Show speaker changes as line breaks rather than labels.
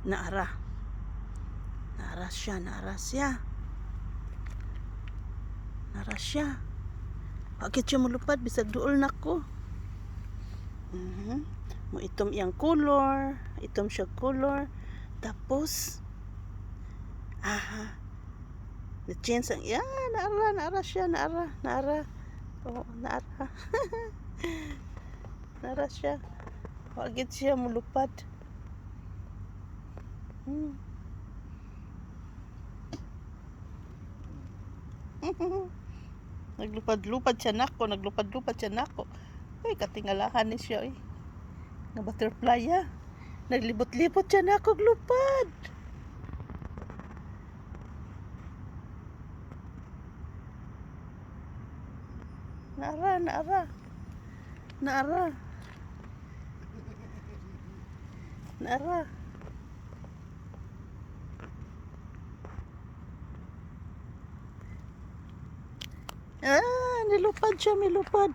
Naara. Naara siya, naara siya. Naara siya. Bakit siya mulupad? Bisag duol nako. Mo itom iyang color. Itom siya color. Tapos, aha, na-change ang, yeah, naara, naara siya, naara, naara. Oo, naara. Naara siya. Wagit siya mulupad. Naglupad-lupad siya nako, naglupad-lupad siya nako. Uy, katingalahan ni siya, uy. Nga butterfly, ah. Naglibot-libot siya nako, glupad. Naara, naara. Naara. Naara. Ah, nilupad siya, nilupad.